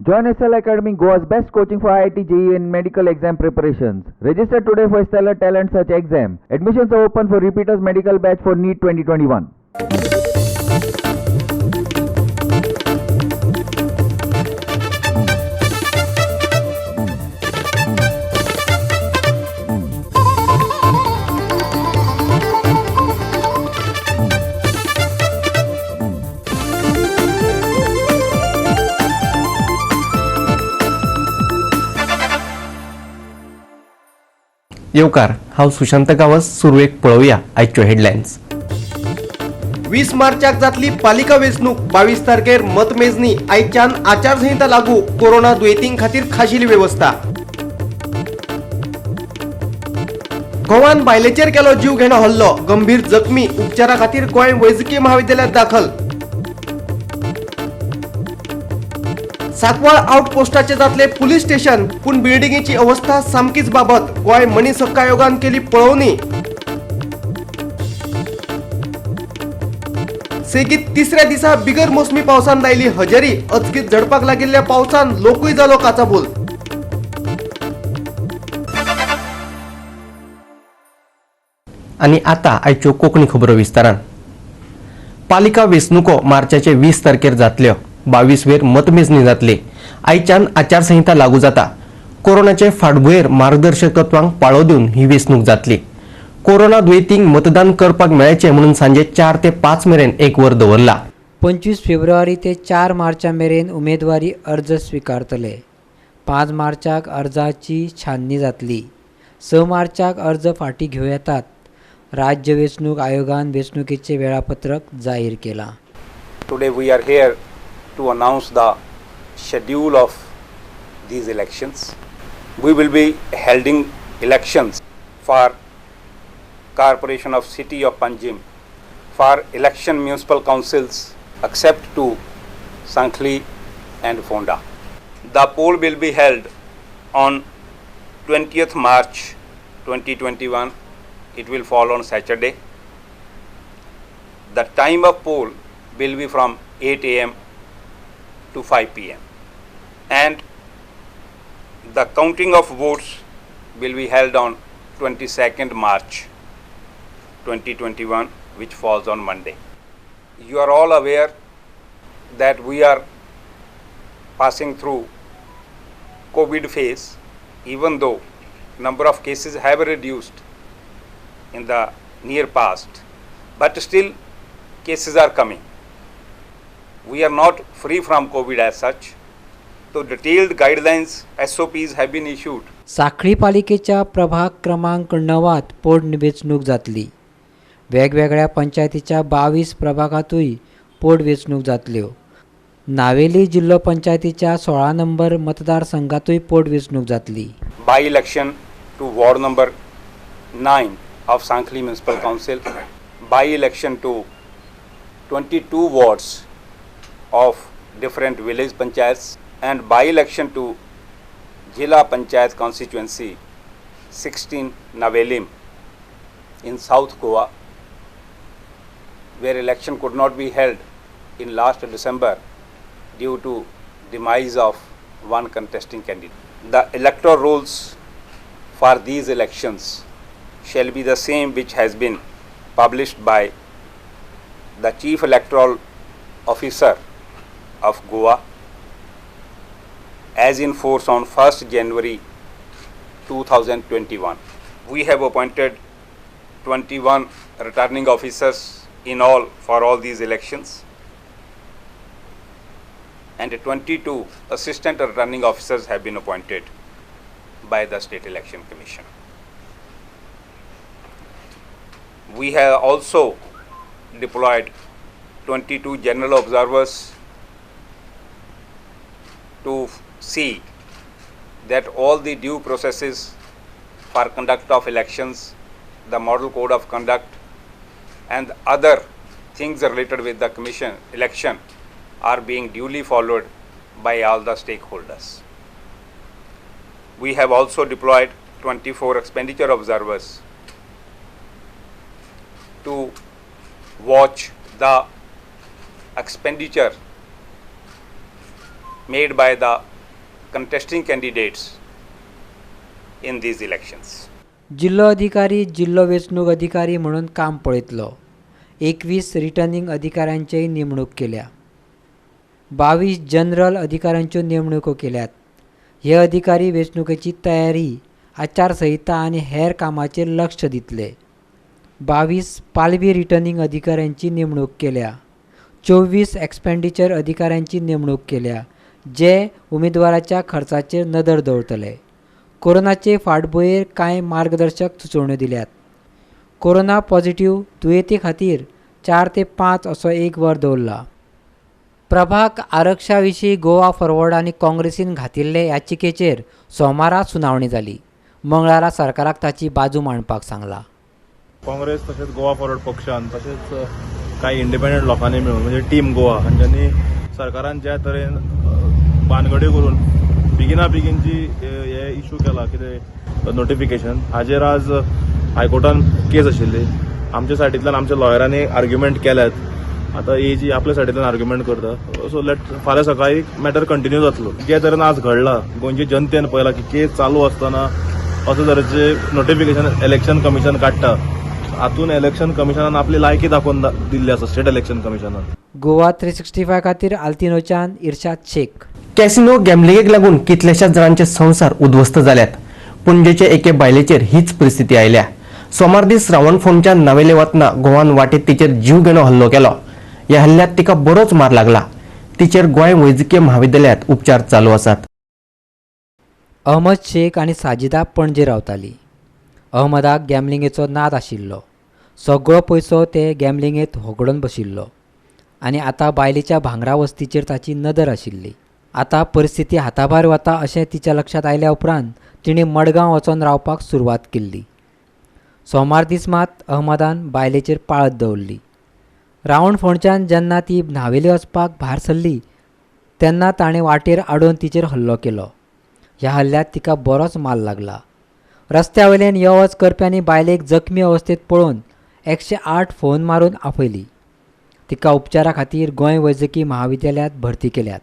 Join SL Academy, Goa's best coaching for IIT, JEE and medical exam preparations. Register today for Stellar Talent Search exam. Admissions are open for repeaters medical batch for NEET 2021. येवकार, हांव सुशांत गांवस. सुरवेक पळोवया आयच्यो headlines. 20 मार्चाक जातली पालिका वेंचणूक. 22 तारखेर मतमेजणी. आयच्यान आचारसंहिता लागू. कोरोना दुयेंतीं खातीर खाशेली वेवस्था. गोवान बायलेचेर केलो जीव घेणो हल्लो. गंभीर जखमी उपचारा खातीर गोंय वैजकीय महाविद्यालयात दाखल. सांकवाळ आउट पोस्टाचे जातले पुलीस स्टेशन, पूण बिल्डिंगेची अवस्था सामकीच बाबत. गोंय मनीस हक्क आयोगान केली पळोवणी. सेगीत तिसऱ्या दिसा बिगर मोसमी पावसान लायली हजेरी. अचकीत झडपाक लागिल्ल्या पावसान लोकूय जालो काचाबूल. आनी आतां आयच्यो कोंकणी खबरो विस्तारान. पालिका वेंचणुको मार्चाचे 20 तारखेर जातल्यो. 22 वेर मतमेजणी जातली. आयच्यान आचारसंहिता लागू जाता. कोरोनाचे फाटभुंयेर मार्गदर्शक तत्वांक पाळो दिवन ही वेंचणूक जातली. कोरोना दुयेंतींक मतदान करपाक मेळचें म्हणून सांजे 4 ते 5 मेरेन एक वर दवरला. 25 फेब्रुवारी ते 4 मार्चा मेरेन उमेदवारी अर्ज स्विकारतले. 5 मार्चाक अर्जाची छाननी जातली. 6 मार्चाक अर्ज फाटीं घेवं येतात. राज्य वेंचणूक आयोगान वेंचणुकेचें वेळापत्रक जाहीर केलां. Today we are here to announce the schedule of these elections. We will be holding elections for Corporation of City of Panjim, for election municipal councils except to Sankhali and Fonda. The poll will be held on 20th March 2021. It will fall on Saturday. The time of poll will be from 8 a.m. to 5 p.m. and the counting of votes will be held on 22nd March 2021, which falls on Monday. You are all aware that we are passing through COVID phase, even though number of cases have reduced in the near past, but still cases are coming. We are not free from COVID as such. So detailed guidelines, SOPs have been issued. सांखळी पालिकेच्या प्रभाग क्रमांक 9 पोटवेंचणूक जातली. वेगवेगळ्या पंचायतीच्या 22 प्रभागांतूय पोटवेंचणूक जातल्यो. नावेली जिल्लो पंचायतीच्या 16 नंबर मतदारसंघातूय पोटवेंचणूक जातली. By election to ward number 9 of Sankhali Municipal Council, by election to 22 wards of different village panchayats, and by election to Jilla Panchayat constituency 16 Navelim in South Goa, where election could not be held in last December due to demise of one contesting candidate. The electoral rules for these elections shall be the same which has been published by the Chief Electoral Officer of Goa as in force on 1st January 2021. We have appointed 21 returning officers in all for all these elections, and 22 assistant returning officers have been appointed by the State Election Commission. We have also deployed 22 general observers to see that all the due processes for conduct of elections, the model code of conduct and other things related with the commission election are being duly followed by all the stakeholders. We have also deployed 24 expenditure observers to watch the expenditure made by the contesting candidates in these elections. जिल्लो अधिकारी जिल्लो वेंचणूक अधिकारी म्हणून काम पळयतलो. 21 returning अधिकाऱ्यांचीय नेमणूक केल्या. 22 जनरल अधिकाऱ्यांच्यो नेमणुको केल्यात. हे अधिकारी वेंचणुकेची तयारी, आचारसंहिता आनी हेर कामाचेर लक्ष दितले. 22 पालवी रिटर्निंग अधिकाऱ्यांची नेमणूक केल्या. 24 एक्सपेंडिचर अधिकाऱ्यांची नेमणूक केल्या, जे उमेदवाराच्या खर्चाचेर नदर दवरतले. कोरोनाचे फाटभुंयेर कांय मार्गदर्शक सुचोवण्यो दिल्यात. कोरोना पॉझिटिव्ह दुयेंती खातीर 4 ते 5 असो एक वर दवरला. प्रभाग आरक्षा विशीं गोवा फॉरवर्ड आनी काँग्रेसीन घातिल्ले याचिकेचेर सोमारा सुनावणी जाली. मंगळारा सरकाराक ताची बाजू मांडपाक सांगला. काँग्रेस तशेंच गोवा फॉरवर्ड पक्षान तशेंच कांय इंडिपेंडंट लोकांनी मेळून म्हणजे टीम गोवा हांच्यांनी सरकारान ज्या तरेन बानगड्यो करून बेगिना बेगीन जी हे इशू केला कितें नोटिफिकेशन, हाजेर आज हायकोर्टान केस आशिल्ली. आमच्या सायडींतल्यान आमच्या लॉयरांनी आर्ग्युमेंट केल्यात. आतां एजी आपल्या सायडींतल्यान आर्ग्युमेंट करता. सो लेट फाल्यां सकाळीं मॅटर कंटिन्यू जातलो. जे तरेन आज घडला, गोंयचे जनतेन पळयला की केस चालू आसतना असो तरेचे नोटिफिकेशन इलेक्शन कमिशन काडटा. हातून इलेक्शन कमिशनान आपली लायकी दाखोवन दिल्ली आसा स्टेट इलेक्शन कमिशनान. गोवा 365 खातीर आल्तिनोच्यान इर्शाद शेख. कॅसिनो गॅम्बलिंगेक लागून कितल्याशाच जाणांचे संवसार उद्ध्वस्त जाल्यात. पणजेचे एके बायलेचेर हीच परिस्थिती आयल्या. सोमार दीस रावणफोंडच्या नावेले वतना गोवान वाटेत तिचेर जीवघेणो हल्लो केलो. ह्या हल्ल्यात तिका बरोच मार लागला. तिचेर गोंय वैजकीय म्हाविद्यालयांत उपचार चालू आसात. अहमद शेख आनी साजिदा पणजे रावताली. अहमदाक गॅम्बलिंगेचो नाद आशिल्लो. सगळो पयसो ते गॅम्बलिंगेंत होगडून बशिल्लो आनी आतां बायलेच्या भांगरा वस्तीचेर ताची नदर आशिल्ली. आतां परिस्थिती हाताभायर वता अशें तिच्या लक्षांत आयल्या उपरांत तिणें मडगांव वचोन रावपाक सुरवात केल्ली. सोमार दीस मात अहमदान बायलेचेर पाळत दवरली. रावणफोंडच्यान जेन्ना ती न्हावेली वचपाक भायर सरली तेन्ना ताणें वाटेर आडोवन तिचेर हल्लो केलो. ह्या हल्ल्यांत तिका बरोच माल लागला. रस्त्या वयल्यान यो वच करप्यांनी बायलेक जखमी अवस्थेंत पळोवन 108 फोन मारून आपयली. तिका उपचारा खातीर गोंय वैजकी म्हाविद्यालयांत भरती केल्यात.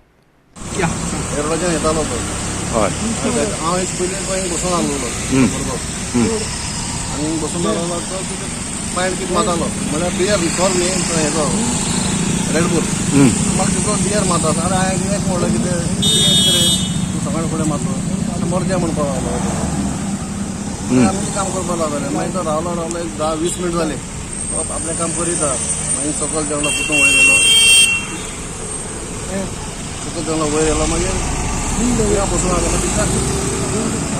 येतालो हांव एक पयलीं गोंय बसून आसलो आनी बसून आसलो तो पांय कितें मारतालो म्हणल्यार बियर रिसॉर्ट न्ही हेजो रेडबूल म्हाका तितलो बियर मारता. आरे हांवें कितें म्हणलें कितें कितें रे तूं सकाळीं फुडें मारतो मर्जे म्हणपाक लागलो. आमी काम करपाक लागले. मागीर तो रावलो रावलो एक 10-20 मिनट जाले. तो आपलें काम करीता. मागीर सकयल देंवलो पुतून वयर येयलो, सकयल देंवलो वयर येयलो. मागीर बसून आसलो तिका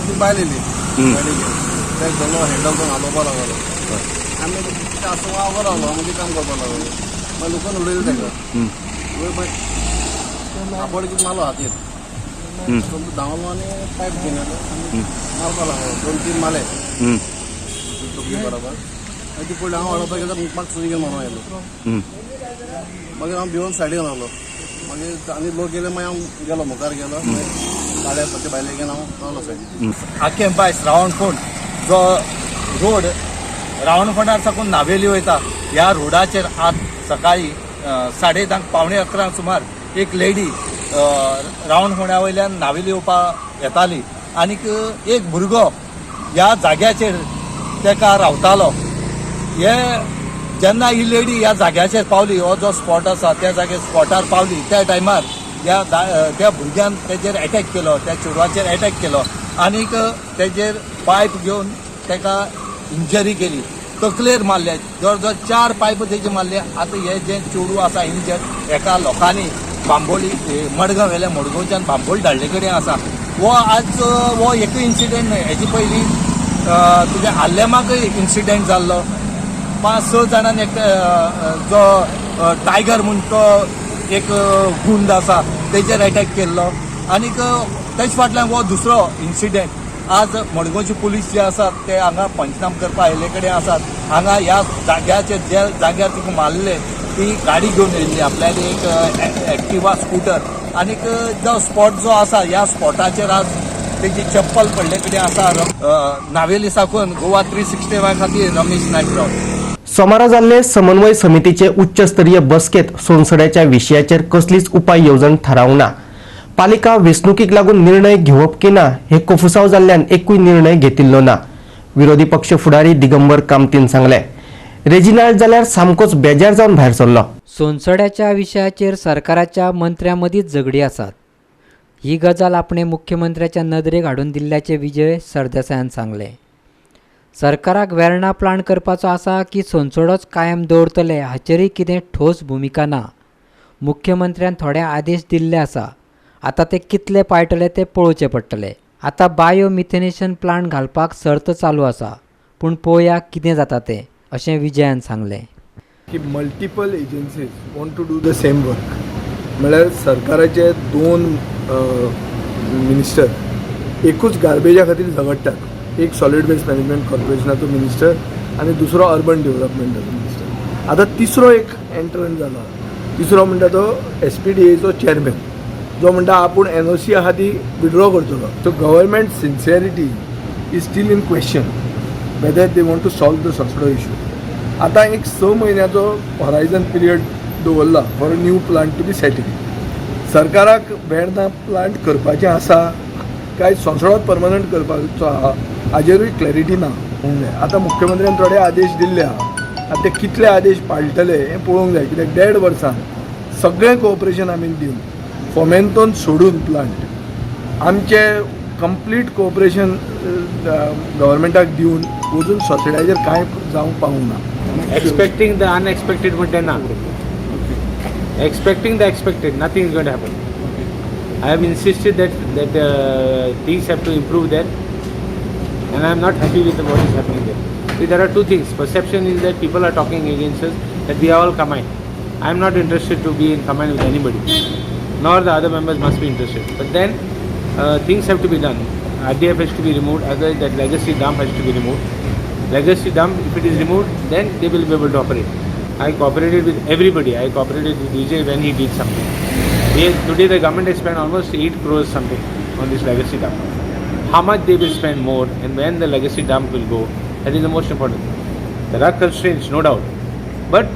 ती बायल येयली. बायल येयली बॅग धरलो हँडल करून हालोवपाक लागलो. आमी आसतना हांव रावलो मागीर काम करपाक लागलो. मागीर लोकान उडयलो ताका. वयर मागीर कापड कितें मारलो हातीर, धांवलो आनी पायप घेवन येयलो आनी मारपाक लागलो. 2-3 मारले तकली बरोबर. मागीर ती पडली. हांव हाडपाक गेलो म्हाका सुरी घेवन मारून आयलो. मागीर हांव भिवन सायडीन रावलो. मागीर आनी लोक गेले. मागीर हांव गेलो मुखार गेलो. मागीर काड्या पत्ते भायले घेवन हांव रावलो सायडीन. आकें बाय श्रावणफोंड जो रोड रावणफोंडार साकून नावेली वयता ह्या रोडाचेर आज सकाळी 10:30 10:45 सुमार एक लेडी रावणफोंड्या वयल्यान नावेली येवपाक येताली आनीक एक भुरगो ह्या जाग्याचेर तेका रावतालो. हे जेन्ना ही लेडी ह्या जाग्याचेर पावली, हो जो स्पॉट आसा त्या जाग्यार स्पॉटार पावली त्या टायमार ह्या त्या भुरग्यान तेजेर एटॅक केलो, त्या चेडवाचेर एटॅक केलो आनीक तेजेर पायप घेवन तेका इंजरी केली. तकलेर मारले, जवळ जवळ 4 पायप तेजे मारले. आतां हे जे चेडूं आसा इंजर एका लोकांनी बांबोळी मडगांव वेल्या मडगांवच्यान बांबोळी धाडले कडेन आसा. हो आज हो एकूय इन्सिडेंट न्हय, हेजे पयलीं तुज्या आल्लेमाकय इन्सिडेंट जाल्लो. 5-6 जाणांनी एक जो टायगर म्हूण तो एक गुंड आसा तेजेर एटॅक केल्लो आनीक तेज फाटल्यान हो दुसरो इन्सिडेंट. आज मडगांवचे पुलीस जे आसात ते हांगा पंचनाम करपाक आयिल्ले कडेन आसात. हांगा ह्या जाग्याचेर ज्या जाग्यार तिका मारले ती गाडी घेवन येयल्ली आपल्याली एक एक्टिवा स्कुटर आनीक जो स्पॉट जो आसा ह्या स्पॉटाचेर आज तेजी चप्पल पडले कडेन आसा. नावेली साकून गोवा 365 खातीर रमेश नायक राव. सोमारा जाल्ले समन्वय समितीचे उच्च स्तरीय बसकेत सोनसड्याच्या विशयाचेर कसलीच उपाय येवजण थारावंक ना. पालिका वेंचणुकीक लागून निर्णय घेवप की ना हे कोफुसांव जाल्ल्यान एकूय निर्णय घेतिल्लो ना. विरोधी पक्ष फुडारी दिगंबर कामतीन सांगलें. रेजिनाल्ड जाल्यार सामकोच बेजार जावन भायर सरलो. सोनसड्याच्या विशयाचेर सरकाराच्या मंत्र्यां मदींच झगडीं आसात. ही गजाल आपणे मुख्यमंत्र्याच्या नदरेक हाडून दिल्ल्याचें विजय सरदेसायान सांगलें. सरकाराक वेर्णा प्लांट करपाचो आसा की सोनसडोच कायम दवरतले हाचेरय कितें ठोस भुमिका ना. मुख्यमंत्र्यान थोडे आदेश दिल्ले आसा, आतां ते कितले पाळटले ते पळोवचें पडटले. आतां बायो मिथेनेशन प्लांट घालपाक सर्त चालू आसा, पूण पळोवया कितें जाता तें, अशें विजयान सांगलें. की multiple agencies want to do the same work. म्हळ्यार सरकाराचे दोन मिनिस्टर एकूच गार्बेजा खातीर झगडटात. एक सॉलिड वेस्ट मॅनेजमेंट कॉर्पोरेशनाचो मिनिस्टर आनी दुसरो अर्बन डेव्हलपमेंटाचो मिनिस्टर. आतां तिसरो एक एंट्रंट जाला. तिसरो म्हणटा तो एसपीडीएचो चेअरमॅन, जो म्हणटा आपूण एनओसी आहा ती विड्रॉ करतलो. So government sincerity is still in question whether they want to solve the Sonsodo issue. आतां एक 6 म्हयन्याचो हॉरायझन पिरियड दवरला for a new plant to be setting. सरकाराक वेर्ना प्लांट करपाचें आसा काय सोनसडोच परमनंट करपाचो आहा हाजेरूय क्लॅरिटी ना म्हणूंक जाय. आतां मुख्यमंत्र्यान थोडे आदेश दिल्ले आहा, आतां ते कितले आदेश पाळटले हें पळोवंक जाय. कित्याक 1.5 वर्सान सगळें कोऑपरेशन आमी दिवन फोमेंतोन सोडून प्लांट आमचे कंप्लीट कोऑपरेशन गव्हर्मेंटाक दिवन वचून सोसड्याचेर कांय जावंक पावूंक ना. Expecting the unexpected म्हणटे ना. Expecting the expected, nothing is going to happen. I have insisted that things have to improve there, and I am not happy with what is happening there. See, there are two things. Perception is that people are talking against us, that we are all combined. I am not interested to be in command with anybody, nor the other members must be interested. But then things have to be done. RDF has to be removed, otherwise that legacy dump has to be removed. Legacy dump, if it is removed, then they will be able to operate. I cooperated with everybody. I cooperated with Vijay when he did something. Today the government has spent almost 8 crores something on this legacy dump. How much they will spend more and when the legacy dump will go, that is the most important. There are constraints, no doubt. But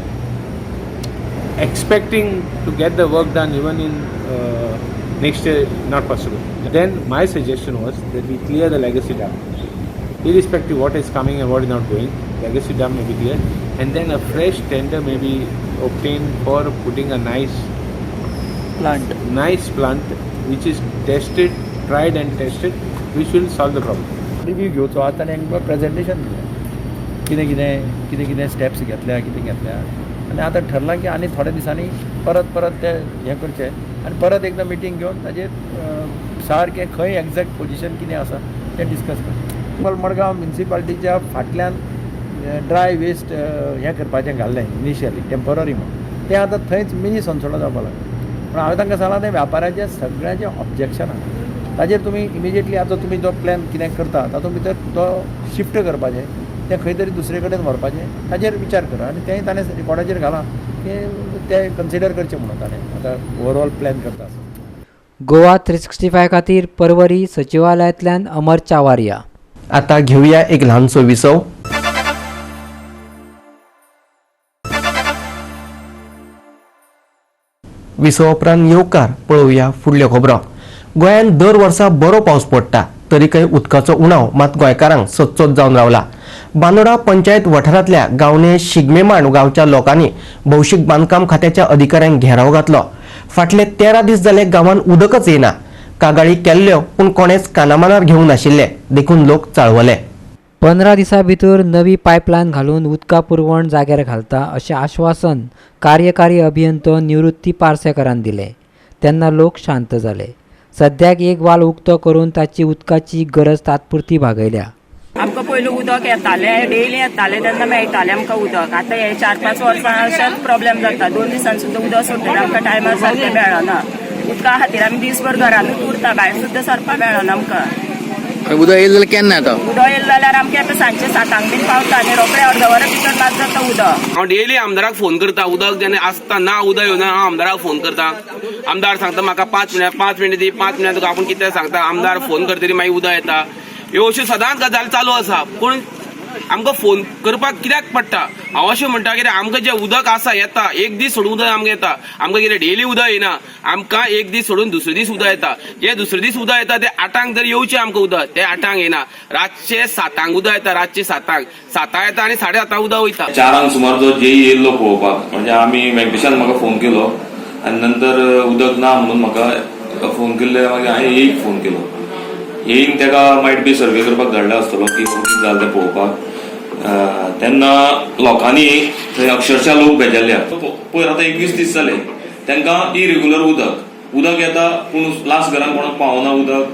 expecting to get the work done even in next year, not possible. Then my suggestion was that we clear the legacy dump. Irrespective what is coming and what is not going, legacy dump may be cleared, and then a fresh tender may be obtained for putting a nice plant which is tested, tried and tested, which will solve the problem. Review घेवचो आतां आनी तांकां presentation दिलें कितें कितें कितें कितें steps घेतल्या कितें घेतल्या, आनी आतां ठरलां की आनी थोड्या दिसांनी परत परत ते हें करचें आनी परत एकदां मिटींग घेवन ताजेर सारकें खंय एग्जॅक्ट पोजिशन कितें आसा तें डिस्कस करचें. मडगांव म्युनिसिपालिटीच्या फाटल्यान ड्राय वेस्ट हें करपाचें घाल्लें इनिशियली टेंपररी म्हणून, तें आतां थंयच मिनी सोनसडो जावपाक लागलें. पूण हांवें तांकां सांगलां तें व्यापाऱ्याचें सगळ्यांचें ऑब्जेक्शन आहा, ताजेर तुमी इमिजिएटली आतां तुमी जो प्लॅन कितें करता तातूंत भितर तो शिफ्ट करपाचें, तें खंय तरी दुसरे कडेन व्हरपाचें ताजेर विचार करा. आनी तेंय ताणें रिकॉर्डाचेर घालां की तें कन्सिडर करचें म्हणून ताणें आतां ओवरऑल प्लॅन करता. गोवा 365 खातीर परवरी सचिवालयांतल्यान अमर चावारिया. आता घेऊया एक ल्हानसो विसव. विसव उपरांत येवकार पळोवया फुडल्यो खबरो. गोंयांत दर वर्सा बरो पावस पडटा तरीकय उदकाचो उणाव मात गोंयकारांक सच्चोच जावन रावला. बांदोडा पंचायत वाठारांतल्या गावणे शिगमेमाण गांवच्या लोकांनी भौशीक बांदकाम खात्याच्या अधिकाऱ्यांक घेराव घातलो. फाटले 13 दीस जाले गांवांत उदकच येना. कागाळी केल्ल्यो पूण कोणेच कानामनार घेवंक नाशिल्ले, देखून लोक चाळवले. 15 दिसां भितर नवी पायपलायन घालून उदका पुरवण जाग्यार घालता अशें आश्वासन कार्यकारी अभियंतो निवृत्ती पार्सेकरान दिलें. तेन्ना लोक शांत जाले. सद्याक एक वाल उक्तो करून ताची उदकाची गरज तात्पुरती भागयल्या. आमकां पयलू उदक येतालें, डेली येतालें तेन्ना मेळटालें आमकां उदक. आतां हे 4-5 वर्सां अशेंच प्रॉब्लेम जाता. 2 दिसांनी सुद्दां उदक सोडटना आमकां टायमार सारकें मेळना. उदका खातीर आमी दीसभर घरानूच उरता, भायर सुद्दां सरपाक मेळना आमकां. उदक येयलें जाल्यार केन्ना येता? उदक येयलें जाल्यार आमचें आतां सांजचे 7 बीन पावता आनी रोखडें अर्द वरा भितर बाद जाता उदक. हांव डेली आमदाराक फोन करता, उदक जेन्ना आसता ना उदक येवना हांव आमदाराक फोन करता. आमदार सांगता म्हाका 5 मिनटां 5 मिनटां दी, 5 मिनटां तुका आपूण कितें सांगता. आमदार फोन करतरी मागीर उदक येता. ह्यो अश्यो सदांच गजाली चालू आसा, पूण आमकां फोन करपाक कित्याक पडटा? हांव अशें म्हणटा, कित्याक आमकां जें उदक आसा येता, एक दीस सोडून उदक आमकां येता. आमकां कितें डेली उदक येना. आमकां एक दीस सोडून दुसरे दीस उदक येता. जे दुसरे दीस उदक येता ते 8ांक जर येवचें आमकां उदक, ते 8ांक येना. रातचे 7ांक उदक येता. रातचे 7ांक येता आनी 7:30 उदक वयता. 4ांक सुमार जो जेई येयल्लो पळोवपाक, म्हणजे आमी वेंकटेशान म्हाका फोन केलो आनी नंतर उदक ना म्हणून म्हाका फोन केल्ले. मागीर हांवें येईक फोन केलो. येईन तेका मायट बी सर्वे करपाक धाडला आसतलो की कितें जालें तें पळोवपाक. तेन्ना लोकांनी थंय अक्षरशः लोक बेजारल्या. पयर आतां 21 दीस जाले तांकां इरेग्युलर उदक उदक येता, पूण लास्ट घरान कोणाक पावना उदक.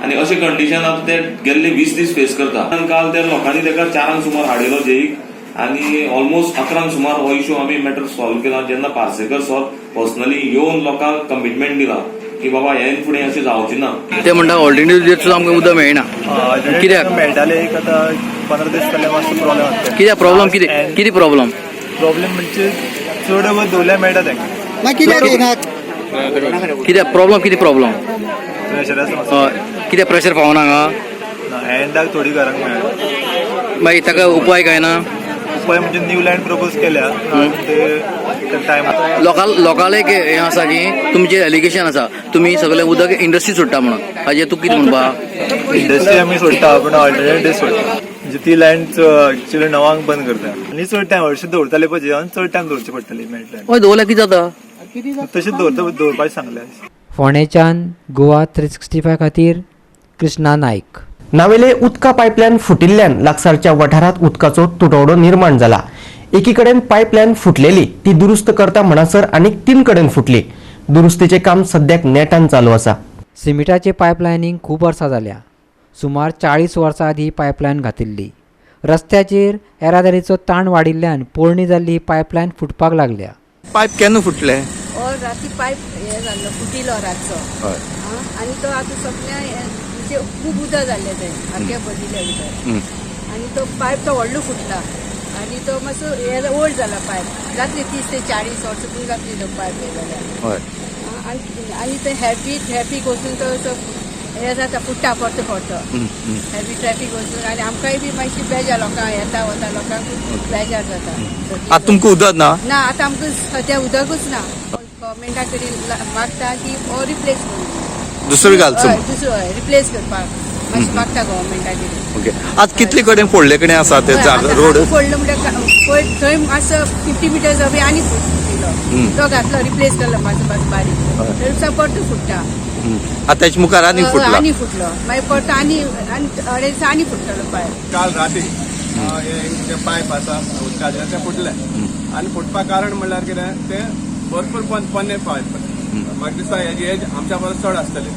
आनी अशें कंडिशन आतां ते गेल्ले 20 दीस फेस करता. काल त्या लोकांनी ताका 4ांक सुमार हाडिल्लो जेईक आनी ऑलमोस्ट 11ांक सुमार हो इशू आमी मॅटर सॉल्व केला. जेन्ना पार्सेकर सर पर्सनली येवन लोकांक कमिटमेंट दिला की बाबा हे फुडें अशें जावचें ना. ते म्हणटा ऑल्टरनेटिव्ह डेट सुद्दां आमकां उदक मेळना. कित्याक मेळटाले? एक आतां 15 दीस पयले मातसो प्रॉब्लेम आसता. कित्याक प्रॉब्लम? कितें कितें प्रॉब्लम? प्रॉब्लेम म्हणजे चड वगत दवरल्यार मेळटा तांकां. कित्याक प्रॉब्लम? कितें प्रॉब्लम? प्रेशराचो. कित्याक प्रेशर पावना हांगा? एंडाक थोडी घरांक मेळटा. मागीर ताका उपाय काय ना? उपाय म्हणजे न्यू लायन प्रपोज केल्या ते टायम. लोकांक एक हें आसा की तुमचें एलिगेशन आसा, तुमी सगळें उदक इंडस्ट्री सोडटा म्हणून. हाजेर तूं कितें म्हणपा? इंडस्ट्री आमी सोडटा, पूण ऑल्टरनेट डे सोडटा. म्हणजे ती लायन एक्चुअली 9ांक बंद करता आनी चड टायम हरशीं दवरताले पळय जेवण, चड टायम दवरची पडटली मेळटले. हय, दवरल्यार कितें जाता? तशें दवरपाचें सांगलें. फोंडेच्यान गोवा 365 खातीर कृष्णा नायक. नावेले उदका पायपलायन फुटिल्ल्यान लागसारच्या वाठारांत उदकाचो तुटवडो निर्माण जाला. एकी कडेन पायपलायन फुटलेली ती दुरुस्त करता म्हणसर आनीक 3 कडेन फुटली. दुरुस्तीचें काम सद्याक नेटान चालू आसा. सिमिटाचे पायपलायनीक खूब वर्सां जाल्या. सुमार 40 वर्सां आदीं ही पायपलायन घातिल्ली. रस्त्याचेर येरादारीचो ताण वाडिल्ल्यान पोरणी जाल्ली ही पायपलायन फुटपाक लागल्या. पायप केन्ना फुटलें? राती पायप हे जाल्लो, फुटिल्लो रातचो आनी तो आतां सगळ्या म्हणजे खूब उदक जाल्लें, तें सारकें भरिल्लें उदक आनी तो पायप तो व्हडलो फुटला आनी तो मातसो हे ओल्ड जाला पायप. जातली 30 ते 40 वर्सां पूण जातली तो पायप हे जाल्यार. आनी ते हेवी ट्रॅफीक वचून तो असो हे जाता, फुट्टा परतो परतो हेवी ट्रॅफीक वचून. आनी आमकांय बी मातशी बेजार, लोकांक येता वता लोकांक बेजार जाता. आतां तुमकां उदक ना? ना, आतां आमकां सद्या उदकूच ना. गव्हर्मेंटा कडेन मागता की हो रिप्लेस करून दुसरो घालचो, दुसरो रिप्लेस करपाक मातशें मागता गव्हर्मेंटा कडेन. ओके, आज कितले कडेन फोडले कडेन आसा ते रोड? फोडलो म्हणल्यार थंय मातसो 50 मिटर्स अवे आनी फुटिल्लो, तो घातलो, रिप्लेस केलो मातसो मातसो बारीक, थंय परतो फुट्टा. आतां तेच्या मुखार आनी फुटला? आनी फुटलो, मागीर परतो आनी अडेच दिसा आनी फुट्टलो पायप. काल राती जे पायप आसा उदकाचें तें फुटलें आनी फुटपाक कारण म्हणल्यार कितें, तें भरपूर पोन्ने पायप. म्हाका दिसता हेजी एज आमच्या परस चड आसतली,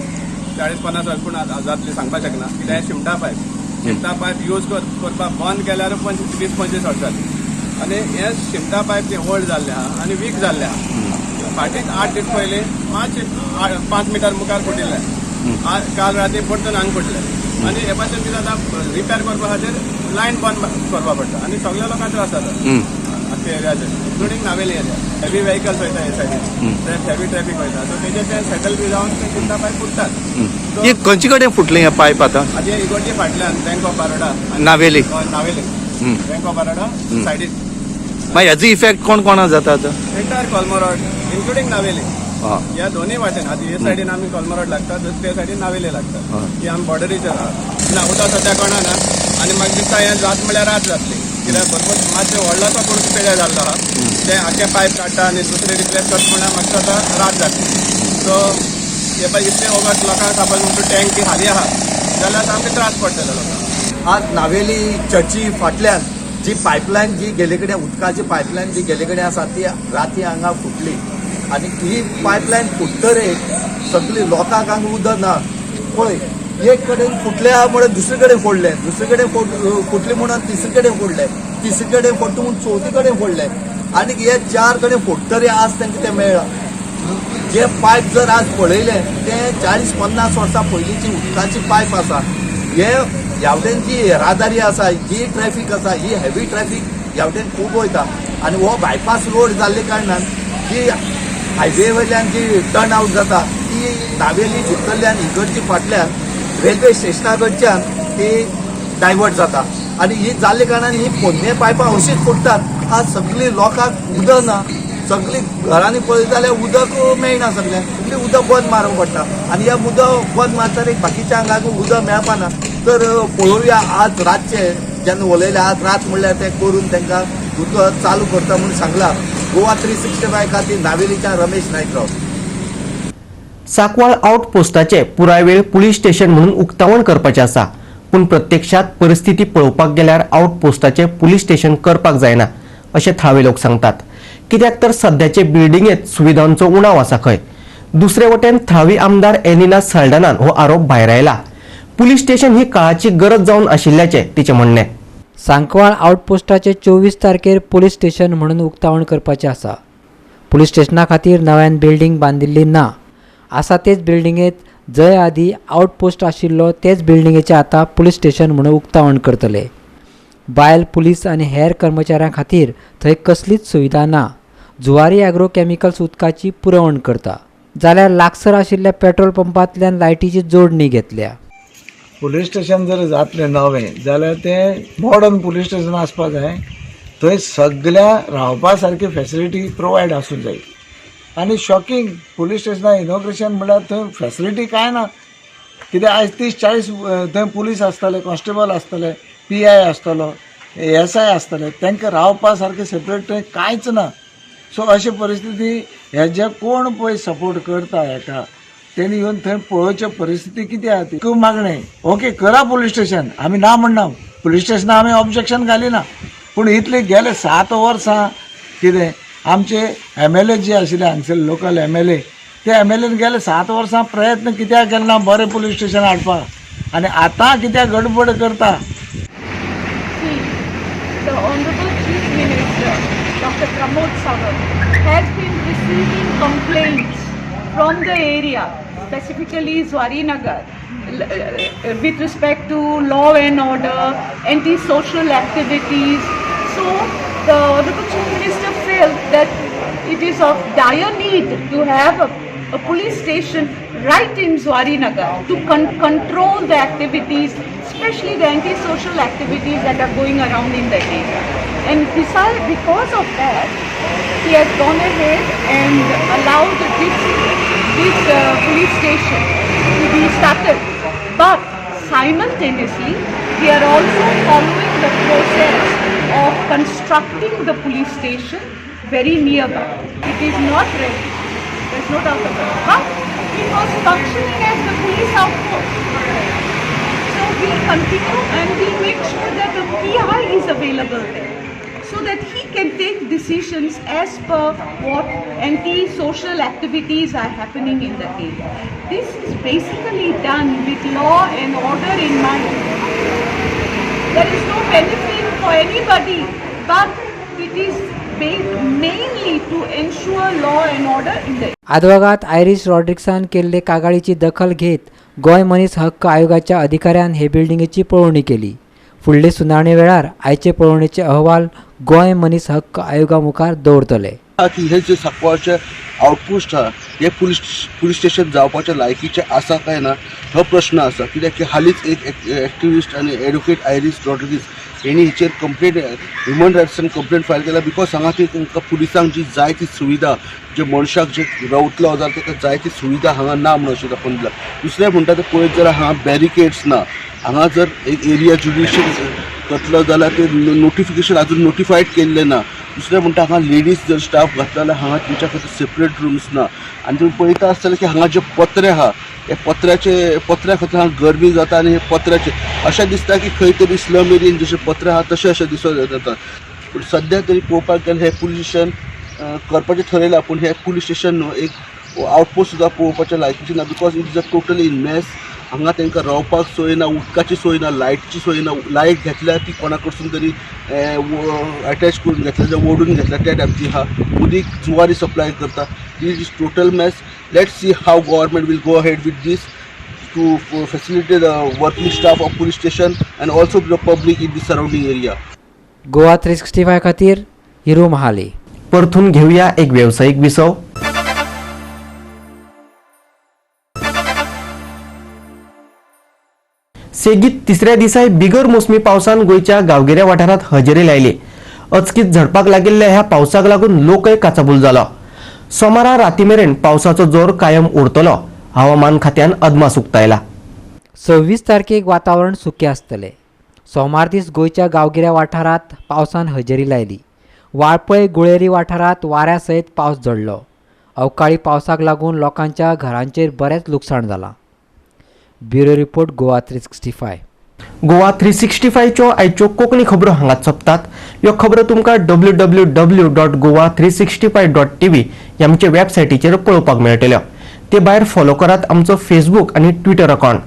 40-50 वर्सां पूण जातली, सांगपाक शकना. कित्याक शिमटा पायप, शिमटा पायप यूज करपाक बंद केल्यार 20-25 वर्सां जाली आनी हे शिमटा पायप जे ओल्ड जाल्ले आहा आनी वीक जाल्ले आहा. फाटीं 8 दीस पयलीं मातशें 5 मिटर मुखार फुटिल्लें, काल राती परतून हांगा फुटलें आनी हे भाशेन कितें जाता, रिपेर करपा खातीर लायन बंद करपा पडटा आनी सगळ्या लोकांक त्रास जाता आख्या एरियाचे, including Navelim area. Heavy vehicles वयता हे सायडीन, हेवी ट्रॅफीक वयता, सो तेजेर ते सेटल बी जावन ते शिमटा पायप फुट्टात. हे खंयचे कडेन फुटलें हें पायप आतां? आतां इगोर्जी फाटल्यान bank of Baroda, Navelim, Navelim bank of Baroda सायडीन. मागीर हेजो इफेक्ट कोण कोणा जाता आतां? एंटायर कोलमोरोड इन्क्लुडींग नावेली, ह्या दोनूय वाटेन. आतां हे सायडीन आमी कोलमोरोड लागता, ते सायडीन नावेली लागता, ही आमी बॉर्डरीचेर आहा. ना, उदक सद्या कोणा ना आनी म्हाका दिसता हें जात म्हळ्यार रात जातली. कित्याक भरपूर मातशें व्हडलोसो कोण पेड्यार जाल्लो आहा, ते आख्खे पायप काडटा आनी दुसरे रिप्लेस करता म्हणल्यार म्हाका दिसता रात जातली. सो हे पळय इतले वगत लोकांक सपोज तुमचो टँक बी खाली आहा जाल्यार सामके त्रास पडटले लोकांक. आज नावेली चर्ची फाटल्यान जी पायपलायन जी गेले कडेन उदकाची पायपलायन जी गेले कडेन आसा ती राती हांगा फुटली आनी ही पायपलायन फुटतरेर सगळी लोकांक हांगा उदक ना. पळय, एक कडेन फुटले आहा म्हणून दुसरे कडेन फोडलें, दुसरे कडेन फुटले म्हणून तिसरे कडेन फोडलें, तिसरे कडेन फोडटा म्हणून चवथी कडेन फोडलें आनी हे 4 कडेन फोडटरे आज तांकां तें मेळ्ळां. जे पायप जर आज पळयलें तें 40-50 वर्सां पयलींची उदकाची पायप आसा. हे ह्या वटेन जी येरादारी आसा, जी ट्रॅफीक आसा, ही हेवी ट्रॅफीक ह्या वटेन खूब वयता आनी हो बायपास रोड जाल्ले कारणान जी हायवे वयल्यान जी टर्न आवट जाता ती नावेली भितरल्यान इगर्जी फाटल्यान रेल्वे स्टेशना कडच्यान ती डायवर्ट जाता. आनी ही जाल्ले कारणान ही पोन्ने पायपां अशीच फुट्टात. आज सगळीं लोकांक उदक ना, सगळीं घरांनी पळयत जाल्यार उदक मेळना, सगळ्यांक सगळीं उदक बंद मारूंक पडटा आनी ह्या उदक बंद मारतना बाकीच्या हांगाक उदक मेळपाना. तर पळोवया आज रातचे जेन्ना उलयले, आज रात म्हणल्यार ते करून तांकां उदक चालू करता म्हूण सांगला. गोवा 365 खातीर नावेलीच्या रमेश नायक राव. सांकवाळ आउट पोस्टाचे पुराय वेळ पुलीस स्टेशन म्हणून उक्तावण करपाचें आसा, पूण प्रत्यक्षात परिस्थिती पळोवपाक गेल्यार आउट पोस्टाचे पुलीस स्टेशन करपाक जायना अशें थळावे लोक सांगतात. कित्याक तर सद्याचे बिल्डिंगेत सुविधांचो उणाव आसा खंय. दुसरे वटेन थळावी आमदार एलिना साल्डानान हो आरोप भायरायला. पुलीस स्टेशन ही काळाची गरज जावन आशिल्ल्याचें तिचें म्हणणें. सांकवाळ आउटपोस्टाचे 24 तारखेर पुलीस स्टेशन म्हणून उक्तावण करपाचें आसा. पुलीस स्टेशना खातीर नव्यान बिल्डींग बांदिल्ली ना. आसा तेच बिल्डिंगेत जंय आदी आउटपोस्ट आशिल्लो तेच बिल्डिंगेचें आतां पुलीस स्टेशन म्हणून उक्तावण करतले. बायल पुलीस आनी हेर कर्मचाऱ्यां खातीर थंय कसलीच सुविधा ना. जुवारी ॲग्रो केमिकल्स उदकाची पुरवण करता, जाल्यार लागसर आशिल्ल्या पेट्रोल पंपांतल्यान लायटीची जोडणी घेतल्या. पुलीस स्टेशन जर जातलें नवें जाल्यार तें मॉडर्न पुलीस स्टेशन आसपा जाय. थंय सगळ्या रावपा सारकी फेसिलिटी प्रोवायड आसूंक जाय. आनी शॉकिंग पुलीस स्टेशनार इनॉग्रेशन म्हणल्यार थंय फेसिलिटी कांय ना. कित्याक आयज 30-40 थंय पुलीस आसतले, कॉन्स्टेबल आसतले, PI आसतलो, SI आसतले, तांकां रावपा सारकें सेपरेट थंय कांयच ना. सो अशे परिस्थिती हेजे कोण पळय सपोर्ट करता हेका तेणी येवन थंय पळोवचे परिस्थिती कितें आहा ती. खूब मागणें ओके करा पुलीस स्टेशन, आमी ना म्हणना, पुलीस स्टेशनाक आमी ऑब्जेक्शन घालिना, पूण इतले गेले 7 वर्सां कितें आमचे MLA जे आशिल्ले हांगसर लोकल MLA, ते MLAन गेले 7 वर्सां प्रयत्न कित्याक केले ना बरें पुलीस स्टेशन हाडपाक, आनी आतां कित्याक गडबड करता. The Honorable Chief Minister, Dr. Pramod Sawant, has been receiving complaints from the area, specifically Zuarinagar, with respect to law and order, anti-social activities. So the Honorable Chief Minister felt that it is of dire need to have a police station right in Zuarinagar to control the activities, especially the anti-social activities that are going around in the area. And besides, because of that, he has gone ahead and allowed this police station to be started. But simultaneously, we are also following the process of constructing the police station very nearby. It is not ready, there is no doubt about it. But it was functioning as the police outpost. So we'll continue and we'll make sure that the PI is available there, so that he can take decisions as per what anti-social activities are happening in the area. This is basically done with law and order in mind. There is no benefit for anybody, but it is mainly to ensure law and order in the area. आदवोगाद Irish रॉड्रिक्सान केल्ले कागाळीची दखल घेत गोंय मनीस हक्क आयोगाच्या अधिकाऱ्यान हे बिल्डिंगेची पळोवणी केली. फुडले सुनावणे वेळार आयचे पळोवणेचे अहवाल गोंय मनीस हक्क आयोगा मुखार दवरतले. की हे जे सांकवाळचे आउटपोस्ट आहा हे पुलीस स्टेशन जावपाच्या लायकीचें आसा काय ना हो प्रश्न आसा. कित्याक की हालींच एक एक्टिविस्ट आनी एडवोकेट आयरीस रॉड्रिगीस हेणी हेचेर कंप्लेन ह्युमन रायट्सान कंप्लेन फायल केला. Because हांगा ती तांकां पुलिसांक जी जाय ती सुविधा, जे मनशाक जे रावतलो जाल्यार ताका जाय ती सुविधा हांगा ना म्हणून अशें दाखोवन दिलां. दुसरें म्हणटा तें पळयत जाल्यार हांगा बॅरिकेड्स ना. हांगा जर एक एरिया ज्युडिशियल करतलो जाल्यार ते नोटिफिकेशन अजून नोटिफायड केल्लें ना. दुसरें म्हणटा हांगा लेडीज जर स्टाफ घातला जाल्यार हांगा तेंच्या खातीर सेपरेट रुम्स ना. आनी तुमी पळयता आसतले की हांगा जे पत्रे आहा हे पत्र्या खातीर हांगा गरमी जाता आनी हे पत्र्याचे अशें दिसता की खंय तरी स्लम एरियेन जशें पत्रे आहा तशें अशें दिसत जाता. पूण सद्या तरी पळोवपाक गेल्यार हें पुलीस स्टेशन करपाचें थरयलां, पूण हें पुलीस स्टेशन न्हू एक आउटपोस्ट सुद्दां पळोवपाच्या लायकीचें ना. Because it is a totally in mess. हांगा तांकां रावपाक सोय ना, उदकाची सोय ना, लायटीची सोय ना. लायट घेतल्या ती कोणा कडसून तरी एटॅच करून घेतल्या, जावं ओडून घेतल्या त्या टायपची आहा. उदीक जुवारी सप्लाय करता. It is total mess. Let's see how government will go ahead with this to facilitate the working staff of police station and also the public in the surrounding area. Goa 365 खातीर हिरू महाले. परतून घेऊया एक व्यावसायिक विसव. सेगीत तिसऱ्या दिसाय बिगर मोसमी पावसान गोंयच्या गांवगिऱ्या वाठारांत हजेरी लायली. अचकीत झडपाक लागिल्ल्या ह्या पावसाक लागून लोकय काचाबूल जालो. सोमारा राती मेरेन पावसाचो जोर कायम उरतलो, हवामान खात्यान अदमास उक्तायला. 26 तारखेक वातावरण सुकें आसतलें. सोमार दीस गोंयच्या गांवगिऱ्या वाठारांत पावसान हजेरी लायली. वाळपय गुळेरी वाठारांत वाऱ्या सयत पावस झडलो. अवकाळी पावसाक लागून लोकांच्या घरांचेर बरेंच लुकसाण जालां. Bureau report, Goa 365. Goa 365च्यो आयच्यो कोंकणी खबरो हांगाच सोंपतात. ह्यो खबरो तुमकां www.goa365.tv ह्या आमच्या वेबसायटीचेर पळोवपाक मेळटल्यो. ते भायर फॉलो करात आमचो फेसबूक आनी ट्विटर अकावंट.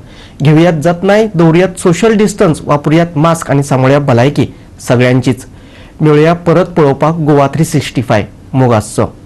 घेवयात जतनाय, दवरुयात सोशल डिस्टन्स, वापरुयात मास्क आनी सांबाळया भलायकी सगळ्यांचीच. मेळुया परत पळोवपाक गोवा 365. मोग आसचो.